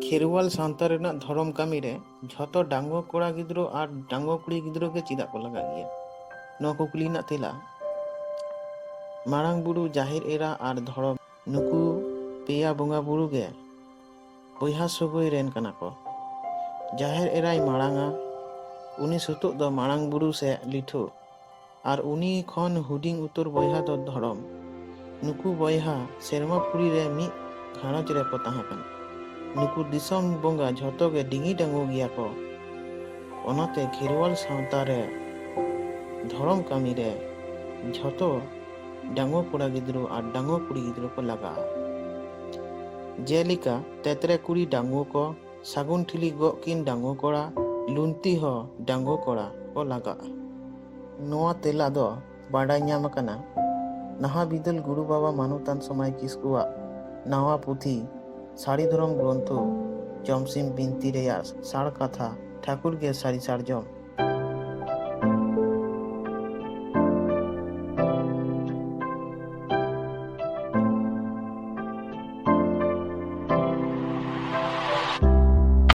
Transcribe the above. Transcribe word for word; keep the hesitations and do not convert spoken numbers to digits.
ᱠᱷᱮᱨᱣᱟᱞ ᱥᱟᱶᱛᱟ ᱨᱮᱱᱟᱜ ᱫᱷᱚᱨᱚᱢ ᱠᱟᱹᱢᱤ ᱨᱮ ᱡᱷᱚᱛᱚ ᱰᱟᱺᱜᱩᱣᱟᱹ ᱠᱚᱲᱟ ᱜᱤᱫᱽᱨᱟᱹ ᱟᱨ ᱰᱟᱺᱜᱩᱣᱟᱹ ᱠᱩᱲᱤ ᱜᱤᱫᱽᱨᱟᱹ ᱜᱮ ᱪᱮᱫᱟᱜ ᱠᱚ ᱞᱟᱜᱟᱜ ᱜᱮᱭᱟ? ᱱᱚᱣᱟ ᱠᱩᱠᱞᱤ ᱨᱮᱱᱟᱜ ᱛᱮᱞᱟ, ᱢᱟᱨᱟᱝ ᱵᱩᱨᱩ, ᱡᱟᱦᱮᱨ ᱮᱨᱟ ᱟᱨ ᱫᱷᱚᱨᱚᱢ, ᱱᱩᱠᱩ ᱯᱮᱭᱟ ᱵᱚᱸᱜᱟ ᱵᱩᱨᱩ ᱜᱮ ᱵᱚᱭᱦᱟ ᱥᱟᱹᱜᱟᱹᱭ ᱨᱮᱱ ᱠᱟᱱᱟ ᱠᱚ᱾ ᱡᱟᱦᱮᱨ ᱮᱨᱟᱭ ᱢᱟᱲᱟᱝᱟ, ᱩᱱᱤ ᱥᱩᱛᱩᱜ ᱫᱚ ᱢᱟᱨᱟᱝ ᱵᱩᱨᱩ ᱥᱮ ᱞᱤᱴᱷᱩ, ᱟᱨ ᱩᱱᱤ ᱠᱷᱚᱱ ᱦᱩᱰᱤᱧ ᱩᱛᱟᱹᱨ ᱵᱚᱭᱦᱟ ᱫᱚ ᱫᱷᱚᱨᱚᱢ᱾ ᱱᱩᱠᱩ ᱵᱚᱭᱦᱟ ᱥᱮᱨᱢᱟ ᱯᱩᱨᱤ ᱨᱮ ᱢᱤᱫ ᱜᱷᱟᱨᱚᱸᱡᱽ ᱨᱮᱠᱚ ᱛᱟᱦᱮᱸ ᱠᱟᱱᱟ᱾ ᱱᱩᱠᱩ ᱫᱤᱥᱚᱢ ᱵᱚᱸᱜᱟ ᱡᱷᱚᱛᱚ ᱜᱮ ᱰᱤᱝᱜᱤ ᱰᱟᱺᱜᱩ ᱜᱮᱭᱟ ᱠᱚ᱾ ᱚᱱᱟᱛᱮ ᱠᱷᱮᱨᱣᱟᱞ ᱥᱟᱶᱛᱟ ᱨᱮ ᱫᱷᱚᱨᱚᱢ ᱠᱟᱹᱢᱤ ᱨᱮ ᱡᱷᱚᱛᱚ ᱰᱟᱺᱜᱩᱣᱟᱹ ᱠᱚᱲᱟ ᱜᱤᱫᱽᱨᱟᱹ ᱟᱨ ᱰᱟᱺᱜᱩᱣᱟᱹ ᱠᱩᱲᱤ ᱜᱤᱫᱽᱨᱟᱹ ᱠᱚ ᱞᱟᱜᱟᱜᱼᱟ᱾ ᱡᱮᱞᱮᱠᱟ, ᱛᱮᱛᱨᱮ ᱠᱩᱲᱤ ᱰᱟᱺᱜᱩᱣᱟᱹ ᱠᱚ, ᱥᱟᱹᱜᱩᱱ ᱴᱷᱤᱞᱤ ᱜᱚᱜ ᱠᱤᱱ ᱰᱟᱺᱜᱩᱣᱟᱹ ᱠᱚᱲᱟ, ᱞᱩᱱᱛᱤ ᱦᱚᱸ ᱰᱟᱺᱜᱩᱣᱟᱹ ᱠᱚᱲᱟ ᱠᱚ ᱞᱟᱜᱟᱜᱼᱟ᱾ ᱱᱚᱣᱟ ᱛᱮᱞᱟ ᱫᱚ ᱵᱟᱰᱟᱭ ᱧᱟᱢ ᱟᱠᱟᱱᱟ ᱱᱟᱦᱟᱜ ᱵᱤᱫᱟᱹᱞ ᱜᱩᱨᱩ ᱵᱟᱵᱟ ᱢᱟᱱᱚᱛᱟᱱ ᱥᱚᱢᱟᱭ ᱠᱤᱥᱠᱩᱣᱟᱜ ᱱᱟᱣᱟ ᱯᱩᱛᱷᱤ ᱥᱟᱹᱨᱤ ᱫᱷᱚᱨᱚᱢ ᱜᱨᱚᱱᱛᱷᱚ ᱡᱚᱢᱥᱤᱢ ᱵᱤᱱᱛᱤ ᱨᱮᱭᱟᱜ ᱥᱟᱨ ᱠᱟᱛᱷᱟ ᱴᱷᱟᱹᱠᱩᱨ ᱜᱮ ᱥᱟᱹᱨᱤ ᱥᱟᱨᱡᱚᱢ